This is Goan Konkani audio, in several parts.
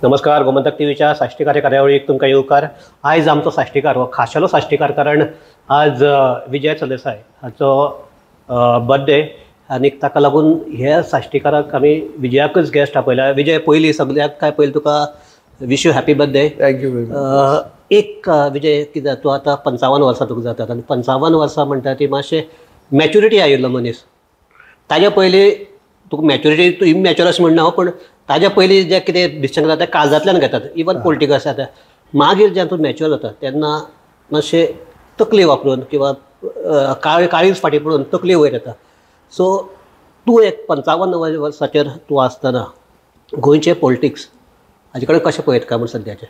नमस्कार, गोमंतक टीव्हीच्या साश्टीकार कार्यावळीक तुमकां येवकार. आयज आमचो साश्टीकार हो खाशेलो साश्टीकार, कारण आज विजय सरदेसाय हाचो बर्थडे आनी ताका लागून ह्या साश्टीकाराक आमी विजयाकच गेस्ट आपयला. विजय, पयलीं सगळ्याक काय पयलीं तुका wish you happy birthday. Thank you very much. एक विजय, कितें तूं आतां 55 वर्सां तुका जातात आनी 55 वर्सां म्हणटा ती मातशें मॅच्युरिटी आयिल्लो मनीस. ताज्या पयलीं तुका मॅच्युरिटी, तूं इमॅच्युअर अशें म्हणना हांव, पूण ताज्या पयलीं जें कितें डिसिजन घेता तें काळजांतल्यान घेतात, इवन पॉलिटिकल आसा तें. मागीर जेन्ना तूं मॅच्युअर जाता तेन्ना मातशें तकली वापरून किंवा काळीज फाटीं पडून तकली वयर येता. सो तूं एक 55 वर्साचेर तूं आसतना गोंयचें पॉलिटिक्स हाजे कडेन कशें पळयता काय म्हूण सद्याचें?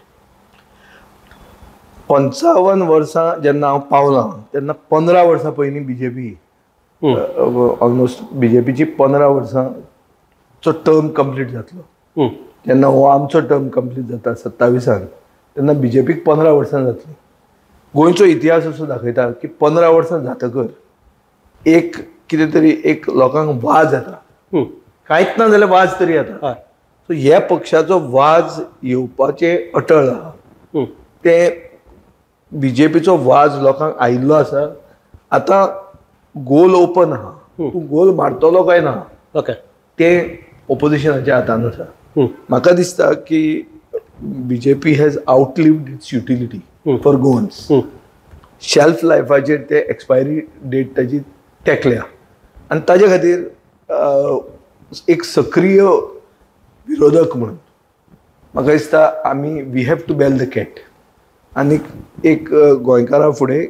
55 वर्सां जेन्ना हांव पावलां तेन्ना 15 वर्सां पयलीं बीजेपी ऑलमोस्ट बीजेपीची 15 वर्सांचो टर्म कंप्लीट जातलो. जेन्ना हो आमचो टर्म कंप्लीट जाता 27 तेन्ना बीजेपीक 15 वर्सां जातली. गोंयचो इतिहास असो दाखयता की 15 वर्सां जातकर एक कितें तरी एक लोकांक वाज येता, कांयच ना जाल्यार वाज तरी येता. सो ह्या पक्षाचो वाज येवपाचें अटळ आहा, तें बीजेपीचो वाज लोकांक आयिल्लो आसा. आतां गोल ओपन आहा, तूं गोल मारतलो काय ना ओके तें ओपोजिशनाच्या हातान आसा. म्हाका दिसता की BJP has outlived its utility for Goans. Shelf लायफाचेर ते एक्सपायरी डेट ताजी तेंकल्या आनी ताजे खातीर एक सक्रीय विरोधक म्हणून म्हाका दिसता आमी we have to bell the cat. आनी एक गोंयकारां फुडें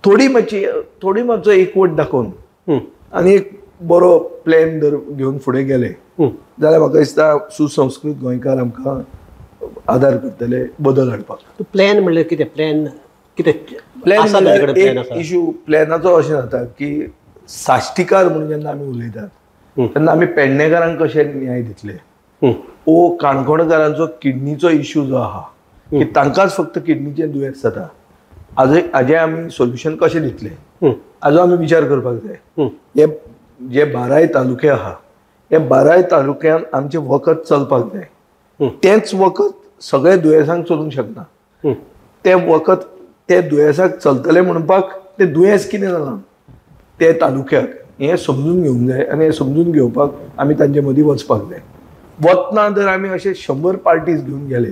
थोडी मातसो एकवट दाखोवन आनी एक बरो प्लॅन जर घेवन फुडें गेले जाल्यार म्हाका दिसता सुसंस्कृत गोंयकार आमकां आदार करतले बदल हाडपाक. प्लॅन म्हणल्यार कितें? प्लॅन कितें? प्लॅन एक इशू प्लॅनाचो अशें जाता की साश्टीकार म्हणून जेन्ना आमी उलयतात तेन्ना आमी पेडणेकारांक कशें न्याय दितले, ओ काणकोणकारांचो किडनीचो इशू जो आहा की तांकांच फक्त किडनीचें दुयेंस जाता, हाजें आमी सोल्युशन कशें दितले हाजो आमी विचार करपाक जाय. हे जे 12 तालुके आहा हे 12 तालुक्यान आमचें वखद चलपाक जाय. तेंच वखद सगळे दुयेंसांक चलूंक शकना. तें वखद ते दुयेंसाक चलतलें म्हणपाक तें दुयेंस कितें जालां ते तालुक्याक हें समजून घेवंक जाय आनी हें समजून घेवपाक आमी तांचे मदीं वचपाक जाय. वतना जर आमी अशे 100 पार्टीज घेवन गेले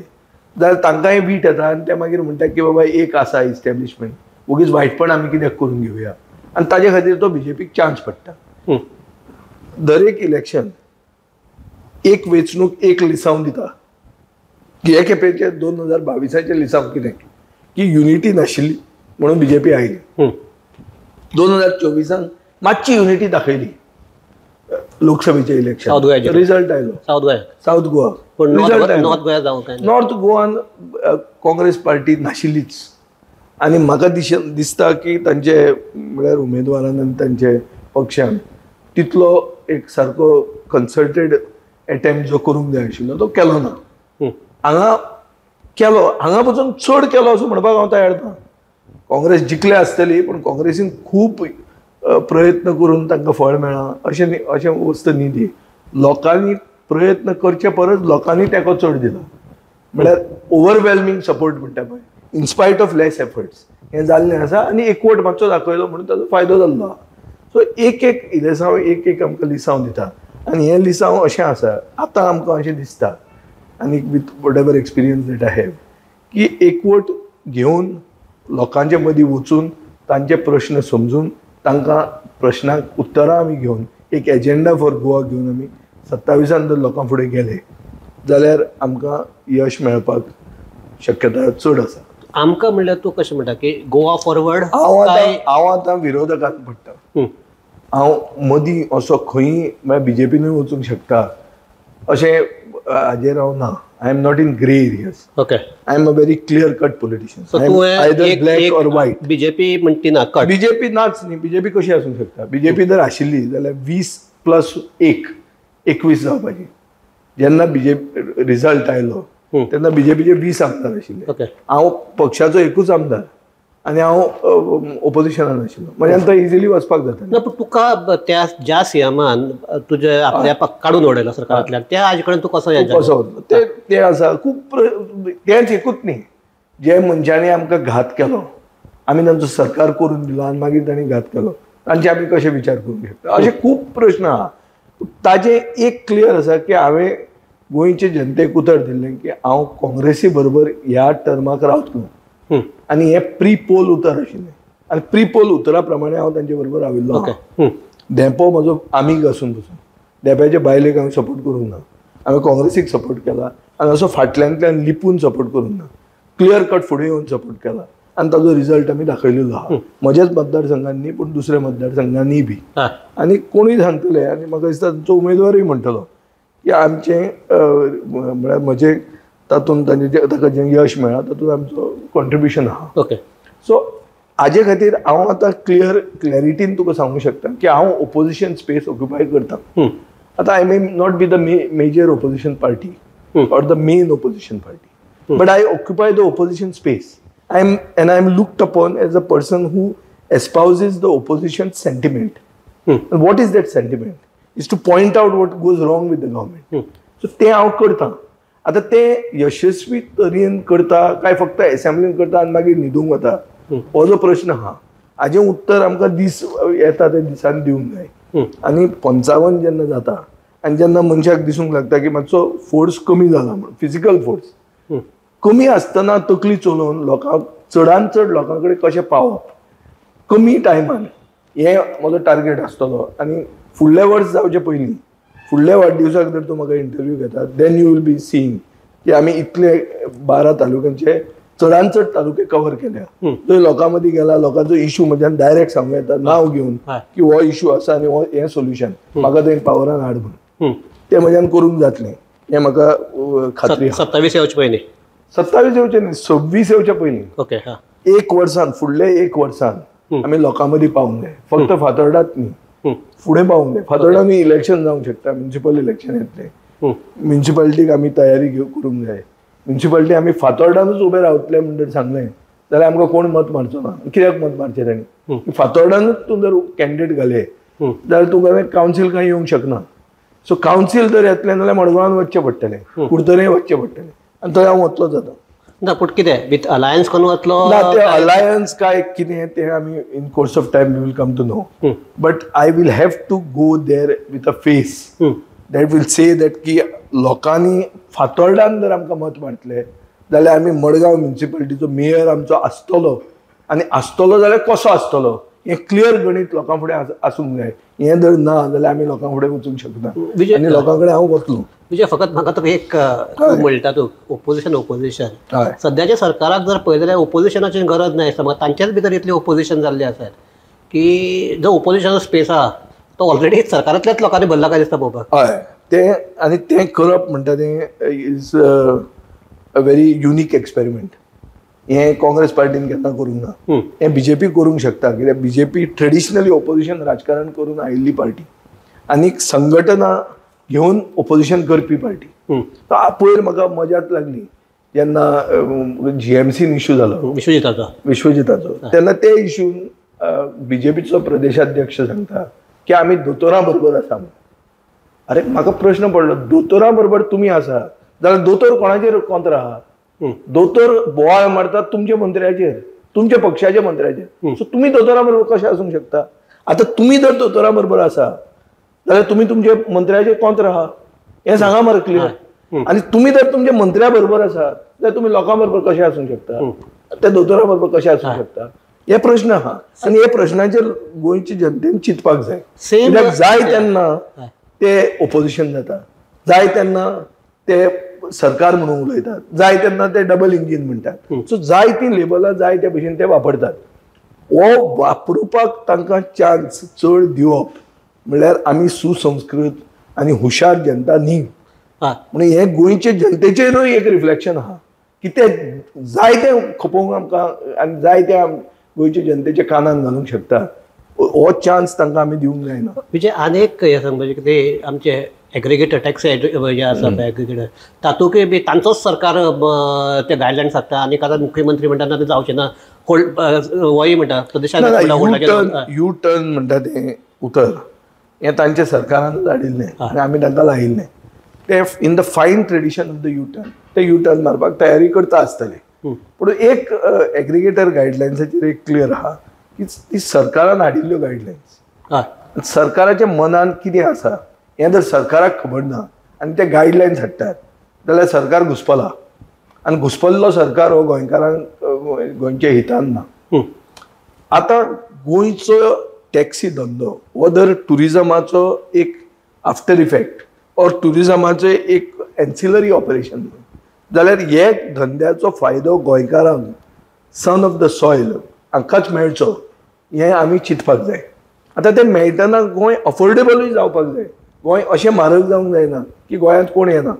जाल्यार तांकांय वीट येता आनी ते मागीर म्हणटा की बाबा एक आसा इस्टॅब्लिशमेंट, वगीच वायटपण आमी कित्याक करून घेवया, आनी ताजे खातीर तो बीजेपीक चान्स पडटा. दरेक इलेक्शन एक वेंचणूक एक लिसांव दिता. हे खेपेचे 2022 लिसांव कितें की युनिटी नाशिल्ली म्हणून बीजेपी आयली. 2024 मातशी युनिटी दाखयली लोकसभेचे इलेक्शन, रिजल्ट आयलो सावथ गोवा, नॉर्थ गोवान काँग्रेस पार्टी नाशिल्लीच. आनी म्हाका दिसता की तांचे म्हळ्यार उमेदवारान आनी तांचे पक्षान तितलो एक सारको कन्सल्टेड एटेम्प्ट जो करूंक जाय आशिल्लो तो केलो ना. हांगा केलो, हांगा पसून चड केलो असो म्हणपाक हांव तयार ना. काँग्रेस जिखल्या आसतली पूण काँग्रेसीन खूब प्रयत्न करून तांकां फळ मेळ्ळां अशें अशें वस्त न्ही ती. लोकांनी प्रयत्न करचे परस लोकांनी तेंको चड दिला, म्हळ्यार ओवरवेल्मिंग सपोर्ट म्हणटा पळय, इनस्पायट ऑफ लेस एफर्ट्स हें जाल्लें आसा. आनी एकवट मातसो दाखयलो म्हणून ताजो फायदो जाल्लो आहा. सो एक एक इलेसांव एक एक आमकां लिसांव दिता आनी हें लिसांव अशें आसा आतां आमकां अशें दिसता आनी with whatever experience that I have की एकवट घेवन लोकांचे मदीं वचून तांचे प्रश्न समजून तांकां प्रश्नाक उत्तरां आमी घेवन एक एजेंडा फॉर गोवा घेवन आमी 27 जर लोकां फुडें गेले जाल्यार आमकां यश मेळपाक शक्यता चड आसा. आमकां म्हणल्यार तूं कशें म्हणटा की गोवा फॉरवर्ड? हांव आतां विरोधकांत पडटा. हांव मदीं असो खंय म्हळ्यार बीजेपीनूय वचूंक शकता अशें हाजेर हांव ना. I am not in grey areas. Okay, I am a very clear cut politician. Either black or white. BJP म्हणटी ना, कट बीजेपी नाच न्ही. बीजेपी कशी आसूंक शकता? बीजेपी जर आशिल्ली जाल्यार 20 + 1 21 जावपाची. जेन्ना बीजेपी रिजल्ट आयलो तेन्ना बीजेपीचे 20 आमदार आशिल्ले. हांव पक्षाचो एकूच आमदार आनी हांव ओपोजिशनान आशिल्लो, म्हज्यान तो इजिली वचपाक जाता. ना, पूण तुका त्या ज्या सीएमान तुजे आपल्या काडून उडयलो सरकारांतल्यान त्या हाजे कडेन तूं कसो कसो वतलो ते ते आसा खूब. तेंच एकूच न्ही, जे मनशांनी आमकां घात केलो, आमी तांचो सरकार करून दिलो आनी मागीर तांणी घात केलो, तांचे आमी कशे विचार करूंक शकता, अशे खूब प्रश्न आहा. ताजें एक क्लियर आसा की हांवें गोंयचे जनतेक उतर दिल्लें की हांव काँग्रेसी बरोबर ह्या टर्माक रावतलो आनी हें प्री पोल उतर आशिल्लें आनी प्री पोल उतरा प्रमाणे हांव तांचे बरोबर राविल्लो. धेंपो म्हजो आमीग आसून पसून धेंप्याचे बायलेक हांवें सपोर्ट करूंक ना, हांवें काँग्रेसीक सपोर्ट केला आनी असो फाटल्यांतल्यान लिपून सपोर्ट करूंक ना, क्लियर कट फुडें येवन सपोर्ट केला आनी ताजो रिजल्ट आमी दाखयलेलो आहा, म्हज्याच मतदारसंघान न्ही पूण दुसऱ्या मतदारसंघांनी बी. आनी कोणूय सांगतले आनी म्हाका दिसता तांचो उमेदवारूय म्हणटलो की आमचें म्हळ्यार म्हजें तातूंत तांचे ताका जें यश मेळ्ळां तातूंत आमचो कॉन्ट्रिब्युशन आहा. ओके, सो हाजे खातीर हांव आतां क्लियर क्लॅरिटीन तुका सांगूंक शकता की हांव ओपोजिशन स्पेस ऑक्युपाय करता. आतां I may not be the major opposition party or the main opposition party, but I occupy the opposition space. I am looked upon as a person who espouses the opposition sentiment. And what is that sentiment? Is to point out what goes wrong with the government. So ते हांव करता. आतां ते यशस्वी तरेन करता काय फक्त एसेंब्लीन करता आनी मागीर न्हिदूंक वता, हो जो प्रश्न आहा हाजें उत्तर आमकां दीस येता त्या दिसान दिवंक जाय. आनी 55 जेन्ना जाता आनी जेन्ना मनशाक दिसूंक लागता की मातसो फोर्स कमी जाला म्हणून, फिजिकल फोर्स कमी आसतना तकली चलोवन लोकांक चडान चड लोकां कडेन कशें पावप कमी टायमान, हें म्हजो टार्गेट आसतलो. आनी फुडलें वर्स जावचे पयलीं, फुडल्या वाडदिवसाक जर तूं म्हाका इंटरव्यू घेता then you will be seeing की आमी इतले 12 तालुक्यांचे चडान चड तालुके कवर केल्या, थंय लोकां मदीं गेला, लोकांचो इशू म्हज्यान डायरेक्ट सांगूं येता नांव घेवन की हो इशू आसा आनी हो हें सोल्युशन म्हाका थंय पावरान हाड म्हणून, तें म्हज्यान करूंक जातलें हें म्हाका खात्री. 27 येवचे पयलीं, 27 येवचे न्ही, 26 येवचे पयलीं. ओके, एक वर्सान, फुडले एक वर्सान आमी लोकां मदीं पावूंक जाय, फक्त फातोर्डात न्ही, फुडें पावूंक जाय. फातोर्डानूय इलेक्शन जावंक शकता, म्युनिसिपल इलेक्शन येतलें, म्युनिसिपालिटीक आमी तयारी करूंक जाय. म्युनिसिपालिटी आमी फातोर्डानूच उबे रावतले म्हण जर सांगलें जाल्यार आमकां कोण मत मारचो ना. कित्याक मत मारचें तांणी? फातोर्डानूच तूं जर कॅन्डिडेट घाले जाल्यार तुका कावन्सील कांय येवंक शकना. सो कावन्सील जर येतलें जाल्यार मडगांवान वचचें पडटलें, कुडतरेय वचचें पडटलें आनी थंय हांव वतलोच आतां. ना पूण कितें विथ अलायन्स करून वतलो ना, ते अलायन्स काय कितें तें आमी in course of time we will come to know, but I will have to go there with a face that will say that की लोकांनी फातोर्डान जर आमकां मत मारतले जाल्यार आमी मडगांव म्युनिसिपालिटीचो मेयर आमचो आसतलो आनी आसतलो जाल्यार कसो आसतलो हें क्लियर गणीत लोकां फुडें आसूंक जाय. हें जर ना जाल्यार आमी लोकां फुडें वचूंक शकना आनी लोकां कडेन हांव वतलो. विजय, फकत म्हाका तुका एक म्हणटा तूं ओपोजिशन ओपोजिशन, सद्याच्या सरकाराक जर पळयलें जाल्यार ओपोजिशनाची गरज ना दिसता म्हाका. तांच्याच भितर इतलें ओपोजिशन जाल्लें आसा की जो ओपोजिशनाचो स्पेस आहा तो ऑलरेडी सरकारांतल्याच लोकांनी भरला काय दिसता पळोवपाक. हय, तें आनी तें करप म्हणटा तें is a very unique experiment. हें काँग्रेस पार्टीन केन्ना करूंक ना, हें बीजेपी करूंक शकता, कित्याक बीजेपी ट्रेडिशनली ओपोजिशन राजकारण करून आयिल्ली पार्टी आनी संघटना घेवन ओपोजिशन करपी पार्टी. पयर म्हाका मजाच लागली जेन्ना जीएमसीन इशू जालो विश्वजिताचो, तेन्ना ते इशून बीजेपीचो प्रदेशाध्यक्ष सांगता की आमी दोतोरां बरोबर आसा. अरे म्हाका प्रश्न पडलो, दोतोरां बरोबर तुमी आसा जाल्यार दोतोर कोणाचेर कोंत्र आहा? दोतोर बोवाळ मारतात तुमच्या मंत्र्याचेर, तुमच्या पक्षाच्या मंत्र्याचेर. सो तुमी दोतोरा बरोबर कशें आसूंक शकता? आतां तुमी जर दोतोरा बरोबर आसा जाल्यार तुमी तुमच्या मंत्र्याचेर कोंत्र आहा हें सांगा मरे क्लियर. आनी तुमी जर तुमच्या मंत्र्या बरोबर आसा जाल्यार तुमी लोकां बरोबर कशें आसूंक शकता, त्या दोतोरा बरोबर कशें आसूंक शकता? हे प्रश्न आहा आनी हे प्रश्नाचेर गोंयचे जनतेन चिंतपाक जाय. कित्याक जाय तेन्ना ते ओपोजिशन जाता, जाय तेन्ना ते सरकार म्हणून उलयतात, जाय तेन्ना ते डबल इंजीन म्हणटात. सो जाय ती लेबलां जाय त्या भशेन ते वापरतात. हो वापरुपाक तांकां चान्स चड दिवप म्हणल्यार आमी सुसंस्कृत आनी हुशार जनता न्ही. म्हणून हें गोंयचे जनतेचेरूय एक रिफ्लेक्शन आहा की ते जाय तें खपोवंक आमकां आनी जाय तें गोंयचे जनतेच्या कानान घालूंक शकता. हो चान्स तांकां आमी दिवंक जायना. म्हणजे आनी एक हें सांगपाचें की ते आमचे एग्रिगेटर टॅक्सी हे आसा पळय एग्रिगेटर तातूंतय बी तांचोच सरकार ते गायडलायन्स हाडटा आनी कारण मुख्यमंत्री म्हणटा ना ते जावचें ना, होल्ड होय म्हणटा प्रदेशान यू टर्न म्हणटा तें उतर हें तांच्या सरकारानूच हाडिल्लें आनी आमी तांकां लायिल्लें. ते in the fine tradition of the U turn ते यू टर्न मारपाक तयारी करता आसतले. पूण एक एग्रिगेटर गायडलायन्साचेर एक क्लियर आहा की ती सरकारान हाडिल्ल्यो गायडलायन्स, सरकाराच्या मनान कितें आसा हें जर सरकाराक खबर ना आनी ते गायडलायन्स हाडटात जाल्यार सरकार घुसपला आनी घुसपल्लो सरकार हो गोंयकारांक गोंयच्या हितान ना. आतां गोंयचो टॅक्सी धंदो हो जर ट्युरिजमाचो एक आफ्टर इफेक्ट ऑर ट्युरिजमाचें एक एन्सिलरी ऑपरेशन जाल्यार हे धंद्याचो फायदो गोंयकारांक सन ऑफ the soil हांकांच मेळचो हें आमी चिंतपाक जाय. आतां तें मेळटना गोंय अफोर्डेबलूय जावपाक जाय. गोंय अशें म्हारग जावंक जायना की गोंयांत कोण येना,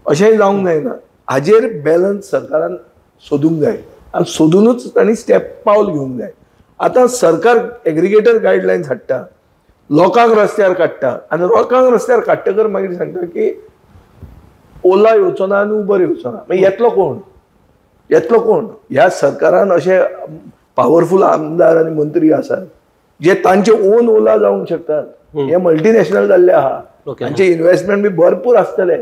अशेंय जावंक जायना. हाजेर बॅलन्स सरकारान सोदूंक जाय आनी सोदुनूच तांणी स्टेप पावल घेवंक जाय. आतां सरकार एग्रिगेटर गायडलायन्स हाडटा, लोकांक रस्त्यार काडटा आनी लोकांक रस्त्यार काडटकर मागीर सांगता की ओला येवचो ना आनी उबर येवचो ना. मागीर येतलो कोण, येतलो कोण? ह्या सरकारान अशे पावरफूल आमदार आनी मंत्री आसात जे तांचे ओन ओला जावंक शकतात. हे मल्टीनॅशनल जाल्ले आहा, तांचे इन्व्हेस्टमेंट बी भरपूर आसतले.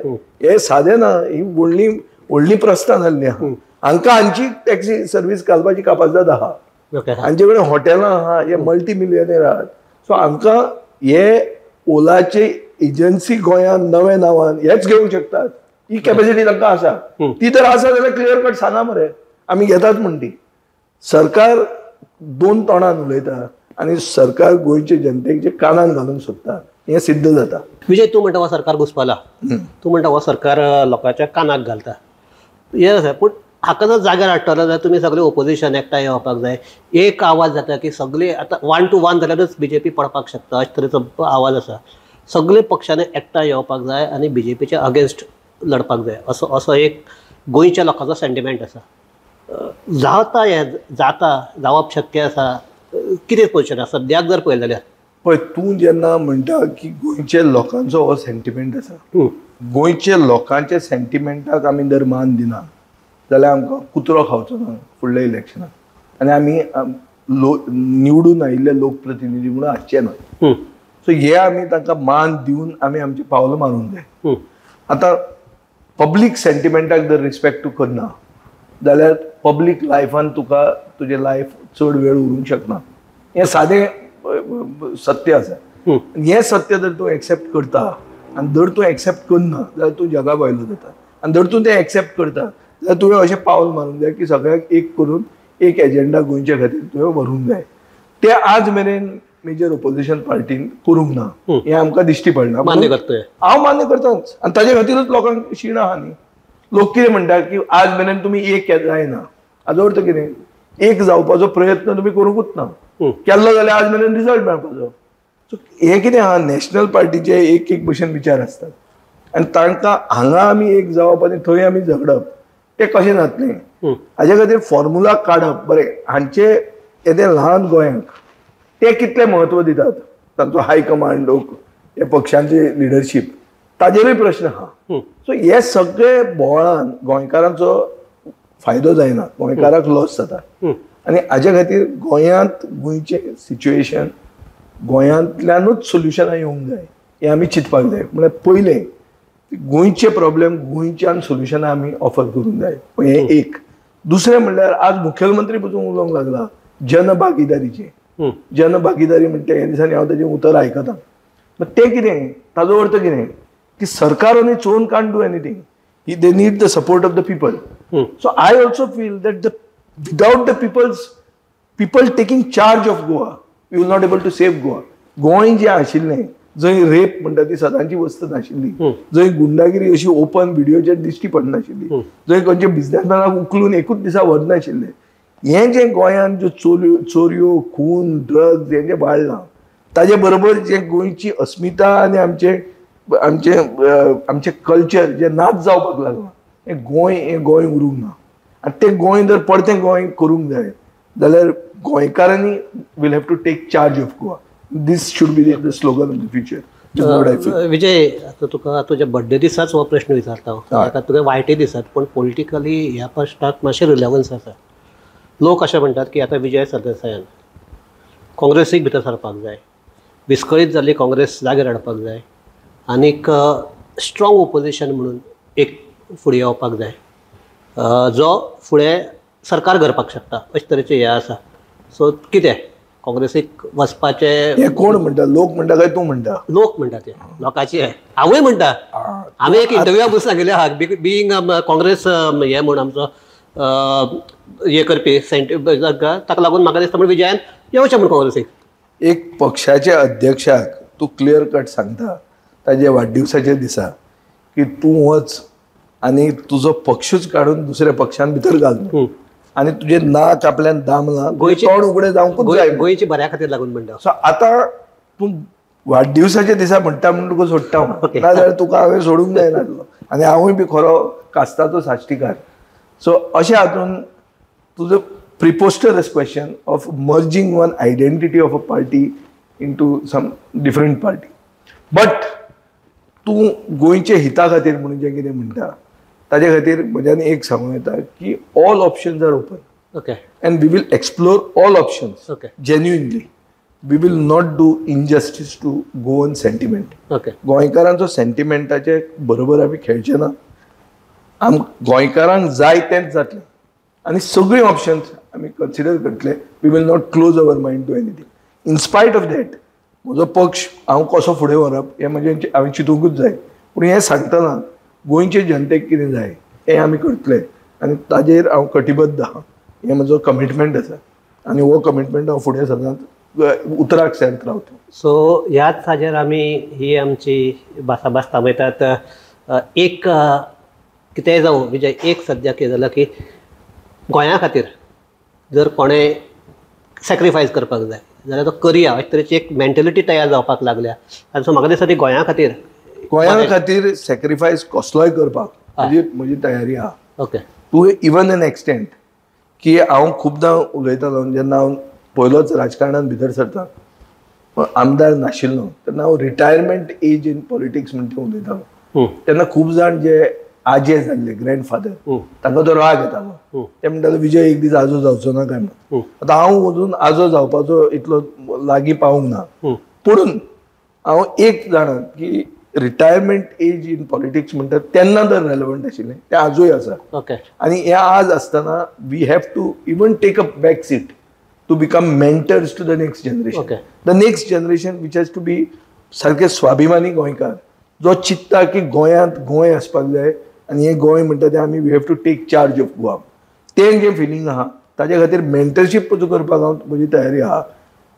हे सादें ना, ही व्हडली व्हडली प्रस्तां जाल्ली आहा. हांकां हांची टॅक्सी सर्वीस घालपाची कापाजदाद आहा, हांचे कडेन हॉटेलां आहा, हे मल्टी मिलियनेर आहात. सो हांकां हे ओलाचे एजन्सी गोंयांत नव्या नांवान हेच घेवंक शकतात. ही कॅपॅसिटी तांकां आसा. ती तर आसा जाल्यार क्लियर कट सांगा मरे आमी घेतात म्हण. ती सरकार दोन तोंडान उलयता आनी सरकार गोंयचे जनतेक जे कानान घालूंक सोदता हें सिद्ध जाता. विजय, तूं म्हणटा हो सरकार घुसपला, तूं म्हणटा हो सरकार लोकांच्या कानाक घालता, हें आसा. पूण हाका जर जाग्यार हाडटलो जाल्यार तुमी सगळे ओपोजिशन एकठांय येवपाक जाय. एक आवाज जाता की सगळे आतां 1 to 1 जाल्यारूच बीजेपी पडपाक शकता अशे तरेचो आवाज आसा. सगळे पक्षांनी एकठांय येवपाक जाय आनी बीजेपीच्या अगेन्स्ट लढपाक जाय असो असो एक गोंयच्या लोकांचो सेंटिमेंट आसा. जाता हें, जाता, जावप शक्य आसा? कितें पोजिशन आसा सद्याक जर पळयलें जाल्यार? पळय, तूं जेन्ना म्हणटा की गोंयच्या लोकांचो हो सेंटिमेंट आसा, गोंयच्या लोकांच्या सेंटिमेंटाक आमी जर मान दिना जाल्यार आमकां कुत्रो खावचो ना फुडल्या इलेक्शनाक आनी आमी निवडून आयिल्ले लोकप्रतिनिधी म्हणून आसचे ना. सो हे आमी तांकां मान दिवन आमी आमचें पावलां मारूंक जाय. आतां पब्लीक सेंटिमेंटाक जर रिस्पेक्ट तूं करना जाल्यार पब्लीक लायफान तुका तुजें लायफ चड वेळ उरूंक शकना. हें सादें सत्य आसा. हें सत्य जर तूं एक्सेप्ट करता आनी जर तूं एक्सेप्ट करना जाल्यार तूं जगा भायलो जाता आनी जर तूं तें एक्सेप्ट करता जाल्यार तुवें अशें पावल मारूंक जाय की सगळ्यांक एक करून एक एजेंडा गोंयच्या खातीर तुवें व्हरूंक जाय. तें आज मेरेन मेजर ओपोजिशन पार्टीन करूंक ना हें आमकां दिश्टी पडना. मान्य करता, हांव मान्य करताच आनी ताजे खातीरूच लोकांक शीण आहा न्ही. लोक कितें म्हणटा की आज मेरेन तुमी एक जायना, हाजो अर्थ कितें, एक जावपाचो प्रयत्न तुमी करूंकूच ना, केल्लो जाल्यार आज मेरेन रिजल्ट मेळपाचो. सो हें कितें आहा, नॅशनल पार्टीचे एक एक भशेन विचार आसतात आनी तांकां हांगा आमी एक जावप आनी थंय आमी झगडप तें कशें जातलें हाजे खातीर फॉर्मुला काडप बरें. हांचे येदें ल्हान गोंयांक ते कितलें म्हत्व दितात, तांचो हायकमांड लोक, हे पक्षांचे लिडरशीप, ताजेरूय प्रश्न आहा. सो हे सगळे बोवाळान गोंयकारांचो फायदो जायना, गोंयकाराक लॉस जाता आनी हाजे खातीर गोंयांत गोंयचें सिच्युएशन गोंयांतल्यानूच सोल्युशनां येवंक जाय हें आमी चिंतपाक जाय. म्हळ्यार पयलें गोंयचे प्रॉब्लेम गोंयच्यान सोल्युशनां आमी ऑफर करूंक जाय, हें एक. दुसरें म्हणल्यार आज मुखेलमंत्री पसून उलोवंक लागला जनभागिदारीचें. जनभागिदारी म्हणटा ह्या दिसांनी हांव ताजें उतर आयकतां. तें कितें, ताजो अर्थ कितें की सरकार on its own can't do anything, they need the support of the people. So I also feel that the without the people taking charge of Goa you will not able to save Goa. Goa जें आशिल्लें जंय रेप म्हणटा ती सदांची वस्त नाशिल्ली, जंय गुंडागिरी अशी ओपन व्हिडियोचेर दिश्टी पडनाशिल्ली, जंय खंयच्या बिजनेसमॅनाक उखलून एकूच दिसा व्हरनाशिल्ले, हें जें गोंयांत ज्यो चोरयो, खून, ड्रग्स हें जें वाडलां ताजे बरोबर जें गोंयची अस्मिता आनी आमचे आमचे आमचें कल्चर जें नाच जावपाक लागलां हें गोंय, हें गोंय उरूंक ना. आनी तें गोंय जर परतें गोंय करूंक जाय जाल्यार गोंयकारांनी will have to take charge of Goa. This should be the slogan of the future. Vijay, आतां तुका तुज्या बड्डे दिसाच हो प्रश्न विचारता हांव, तुका वायटय दिसात, पूण पॉलिटिकली ह्या प्रश्नाक मातशें रिलेवन्स आसा. लोक अशें म्हणटात की आतां विजय सरदेसायान काँग्रेसीक भितर सरपाक जाय, विस्कळीत जाल्ली काँग्रेस जागेर हाडपाक जाय आनीक स्ट्रॉंग ओपोजिशन म्हणून एक फुडें येवपाक जाय जो फुडें सरकार करपाक शकता, अशे तरेचें हें आसा. सो कितें काँग्रेसीक वचपाचें हें कोण म्हणटा? लोक म्हणटा काय तूं म्हणटा? लोक म्हणटा, ते लोकांचे. हांवूय म्हणटा. हांवें एक इंटरव्यूआ बसून सांगिल्लें आहा, बिईंग काँग्रेस हें म्हूण आमचो हें करपी सेंट, ताका लागून म्हाका दिसता म्हण विजयान येवचें म्हूण काँग्रेसीक. एक पक्षाच्या अध्यक्षाक तूं क्लियर कट सांगता ताजे वाडदिवसाच्या दिसा की तूं वच आनी तुजो पक्षूच काडून दुसऱ्या पक्षान भितर घाल आनी तुजें नाक आपल्यान दामलां, तोंड उगडें जावंकूच जाय, गोंयची बऱ्या खातीर लागून म्हणटा. सो आतां तूं वाडदिवसाच्या दिसा म्हणटा म्हणून तुका सोडटा, नाजाल्यार तुका हांवें सोडूंक जायनासलो आनी हांवूय बी खरो कास्ताचो साश्टीकार. सो अशें हातून तुजो preposterous question of merging one identity of a party into some different party. But तूं गोंयच्या हिता खातीर म्हणून जें कितें म्हणटा ताजे खातीर म्हज्यान एक सांगूं येता की all options are open. Okay. And we will explore all options. Okay. Genuinely. We will not do injustice to Goan sentiment. Okay. गोंयकारांचो सेंटिमेंटाचे बरोबर आमी खेळचे ना. आम गोंयकारांक जाय तेंच जातलें आनी सगळीं ऑप्शन्स आमी कन्सिडर करतले. We will not close our mind to anything. In spite of that म्हजो पक्ष हांव कसो फुडें व्हरप हें म्हजें हांवें चिंतूंकूच जाय. पूण हें सांगतना गोंयचे जनतेक कितें जाय हें आमी करतले आनी ताजेर हांव कटिबद्ध आहा. हें म्हजो कमिटमेंट आसा आनी हो कमिटमेंट हांव फुडें सदांच उतराक सेर्त रावतलो. सो ह्याच हाजेर आमी ही आमची भासाभास थांबयतात. एक कितेंय जावं विजय, एक सद्याक कितें जालां की गोंया खातीर जर कोणें सॅक्रिफायस करपाक जाय जाल्यार तो करया, अशे तरेची एक मेंटेलिटी तयार जावपाक लागल्या. आनी सो म्हाका दिसता ती गोंया खातीर, गोंया खातीर सॅक्रिफायस कसलोय करपाक म्हजी तयारी आहा. ओके. तूं इवन एन एक्सटेंट की हांव खुबदां उलयतालो जेन्ना हांव पयलोच राजकारणान भितर सरता, आमदार नाशिल्लो तेन्ना हांव रिटायरमेंट एज इन पॉलिटिक्स म्हण तें उलयतालो. तेन्ना खूब जाण जे आजे जाल्ले ग्रँडफादर तांकां तो राग येतालो. ते म्हणटाले विजय एक दीस आजो जावचो ना काय म्हणून. आतां हांव अजून आजो जावपाचो इतलो लागीं पावूंक ना, पुणून हांव एक जाणा की रिटायरमेंट एज इन पॉलिटिक्स म्हणटात तेन्ना तर रेलेवंट आशिल्लें तें आजूय आसा. ओके. आनी हें आज आसतना we have to even take a back seat to become mentors to the next generation. The next generation which has to be सारके स्वाभिमानी गोंयकार जो चिंत्ता की गोंयांत गोंय आसपाक जाय आनी हें गोंय म्हणटा तें आमी we have to take charge of Goa, तें जें फिलींग आहा ताजे खातीर मेंटरशीप पसून करपाक हांव म्हजी तयारी आहा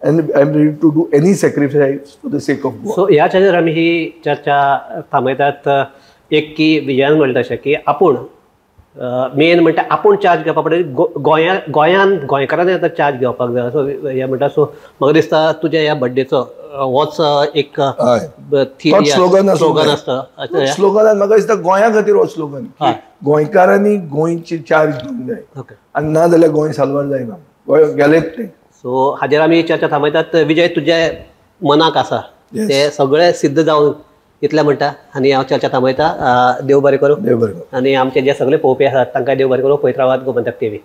and I am ready to do any sacrifice for the sake of Goa. So ह्या चेर आमी ही चर्चा थांबयतात. एक की विजयान म्हणटा तशें की आपूण मेन म्हणटा आपूण चार्ज घेवपा पडटा, गोंयान गोंयकारांनी आतां चार्ज घेवपाक जाय असो हें म्हणटा. सो म्हाका दिसता तुज्या ह्या बड्डेचो होच एक स्लोगन आसता. स्लोगनान म्हाका दिसता गोंया खातीर हो स्लोगन, गोंयकारांनी गोंयची चार्ज घेवंक जाय आनी ना जाल्यार गोंय साल्वार जायना, गोंय गेलेच तें. सो हाजेर आमी चर्चा थांबयतात. विजय, तुज्या मनाक आसा ते सगळे सिद्ध जावन इतलें म्हणटा आनी हांव चर्चा थांबयता. देव बरें करूं. देव बरें करूं. आनी आमचे जे सगळे पळोवपी आसात तांकां देव बरें करूं. पळयत रावात गोमंतक टीव्ही.